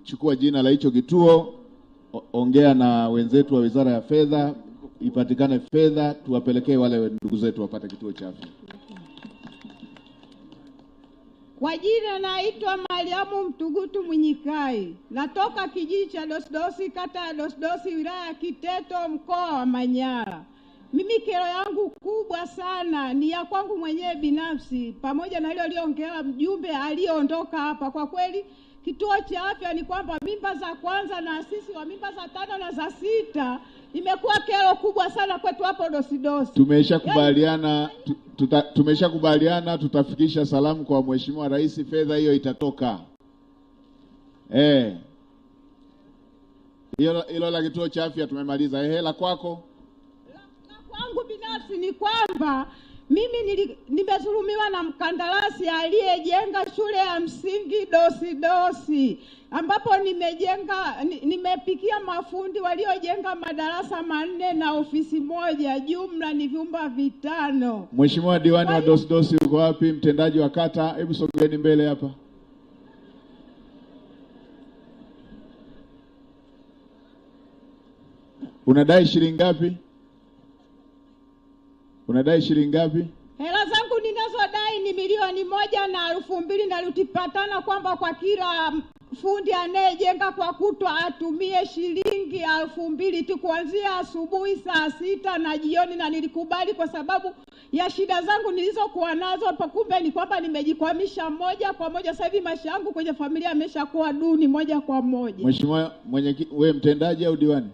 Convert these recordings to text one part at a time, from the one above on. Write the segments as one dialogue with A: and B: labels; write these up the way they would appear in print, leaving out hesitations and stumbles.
A: Chukua jina la hicho kituo, ongea na wenzetu wa Wizara ya Fedha, ipatikane fedha tuwapelekee wale ndugu zetu wapate kituo cha afya.
B: Kwa jina naitwa Mariamu Mtugutu Mwinyikai, natoka kijiji cha Dosdosi, kata ya Dosdosi, wilaya ya Kiteto, mkoa wa Manyara. Mimi kero yangu kubwa sana ni ya kwangu mwenyewe binafsi, pamoja na ile aliyoongea mjumbe aliyoondoka hapa. Kwa kweli kituo cha afya ni kwamba mimba za kwanza na sisi wa mimba za 5 na za 6 imekuwa kero kubwa sana kwetu hapo Dosidosi.
A: Tumeshakubaliana, tumeshakubaliana tutafikisha salamu kwa Mheshimiwa Rais, fedha hiyo itatoka. Hilo la kituo cha afya tumemaliza. Hela kwako?
B: La kwangu binafsi ni kwamba mimi nimezulumiwa na mkandarasi aliyejenga shule ya msingi Dosidosi, ambapo nimepikia mafundi waliojenga madarasa 4 na ofisi 1, jumla ni vyumba 5.
A: Mheshimiwa diwani wa Dosidosi uko wapi? Mtendaji wa kata, hebu sogeni mbele hapa. Unadai shilingi ngapi? Unadai shilingi ngapi?
B: Hela zangu ninazodai ni 1,002,000, na tulipatana kwamba kwa kila fundi anayejenga kwa kutwa atumie shilingi 2,000 tu kuanzia asubuhi saa 6 na jioni, na nilikubali kwa sababu ya shida zangu nilizokuwa nazo. Kumbe ni kwamba nimejikwamisha moja kwa moja. Sasa hivi maisha yangu kwenye familia yameshakuwa duni moja kwa moja.
A: Mheshimiwa mwenyekiti, wewe mtendaji au diwani?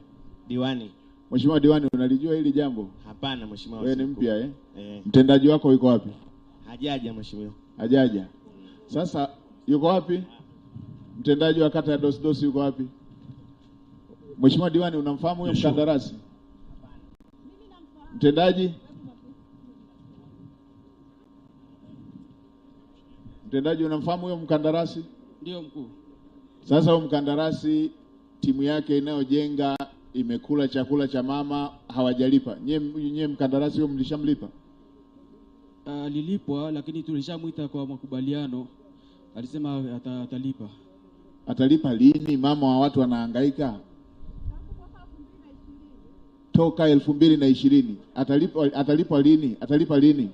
C: Diwani.
A: Mheshimiwa diwani, unalijua hili jambo?
C: Hapana mheshimiwa.
A: Wewe ni mpya eh? Mtendaji wako yuko wapi?
C: Hajaja mheshimiwa.
A: Hajaja. Sasa yuko wapi? Mtendaji wa kata ya Dosidosi yuko wapi? Mheshimiwa diwani, unamfahamu huyo mkandarasi? Mtendaji? Mtendaji, unamfahamu huyo mkandarasi?
D: Ndio mkuu.
A: Sasa huyo mkandarasi timu yake inayojenga imekula chakula cha mama, hawajalipa. Nyie mkandarasi huyo mlishamlipa?
D: Alilipwa, lakini tulishamuita kwa makubaliano. Alisema atalipa.
A: Atalipa lini? Mama wa watu wanahangaika. Toka 2020. Atalipa lini? Atalipa lini?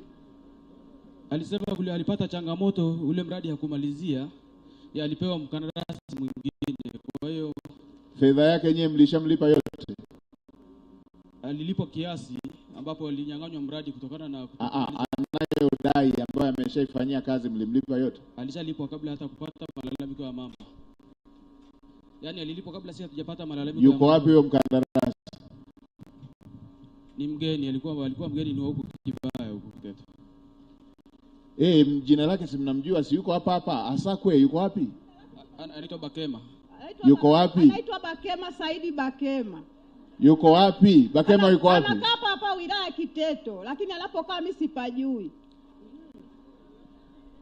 D: Alisema kule alipata changamoto ule mradi hakumalizia, ya alipewa mkandarasi mwingine. Kwa hiyo
A: fedha yake yenyewe mlishamlipa yote?
D: Alilipwa kiasi ambapo alinyang'anywa mradi kutokana na
A: anayodai ambayo ameshaifanyia kazi mlimlipa yote?
D: Alishalipwa kabla hata kupata malalamiko ya mama. Yaani alilipwa kabla sisi hatujapata malalamiko ya mama.
A: Yuko wapi huyo mkandarasi?
D: Ni mgeni, alikuwa mgeni, ni wa huko Kibaya huko Kiteto.
A: Jina lake si mnamjua, si yuko hapa hapa. Asakwe yuko wapi?
D: Anaitwa Bakema.
A: Yuko wapi?
B: Anaitwa Bakema Saidi Bakema.
A: Yuko wapi? Bakema yuko wapi?
B: Anakaa hapa hapa wilaya Kiteto, lakini anapokaa mimi sipajui.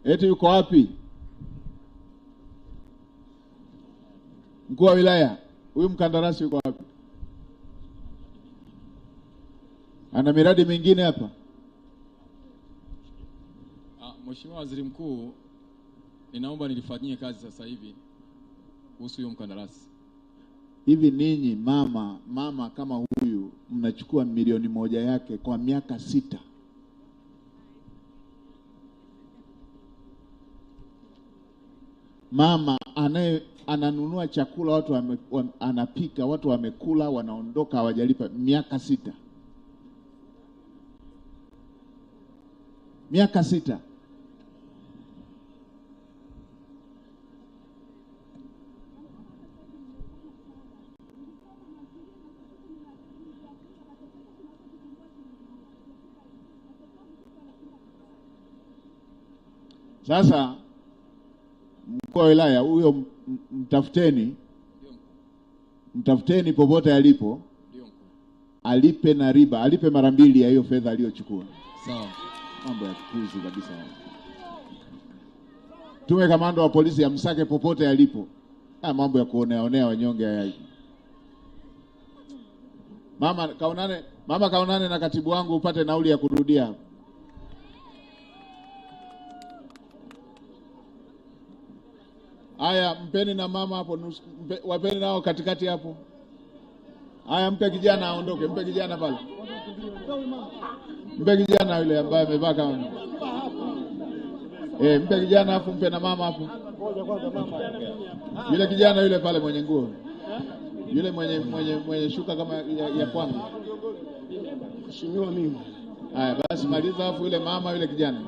A: Eti yuko wapi? Mkuu wa wilaya, huyu mkandarasi yuko wapi? Ana miradi mingine hapa?
E: Mheshimiwa Waziri Mkuu, ninaomba nilifanyie kazi sasa hivi kuhusu huyo mkandarasi.
A: Hivi ninyi mama kama huyu mnachukua 1,000,000 yake kwa miaka 6. Mama ananunua chakula, watu anapika, watu wamekula, wanaondoka hawajalipa miaka 6. Miaka 6. Sasa mkuu wa wilaya huyo mtafuteni, mtafuteni popote alipo, alipe na riba, alipe mara 2 ya hiyo fedha aliyochukua.
E: Sawa.
A: Mambo ya kupuzi kabisa. Tume kamanda wa polisi amsake popote alipo. Mambo ya kuoneaonea wanyonge haya. Mama kaonane na katibu wangu upate nauli ya kurudia. Haya, mpeni na mama hapo nusu, wapeni nao katikati hapo. Haya, mpe kijana aondoke, mpe kijana pale. Mpe kijana yule ambaye amevaa kama mpe kijana hapo, mpe na mama hapo. Yule kijana yule pale mwenye nguo. Yule mwenye shuka kama ya kwangu.
F: Mheshimiwa mimi.
A: Haya basi maliza hapo yule mama yule kijana.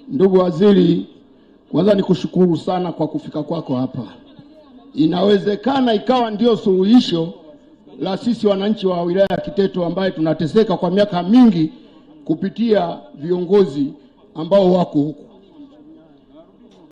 F: Ndugu waziri, kwanza nikushukuru sana kwa kufika kwako hapa. Inawezekana ikawa ndio suluhisho la sisi wananchi wa wilaya ya Kiteto ambaye tunateseka kwa miaka mingi kupitia viongozi ambao wako huku.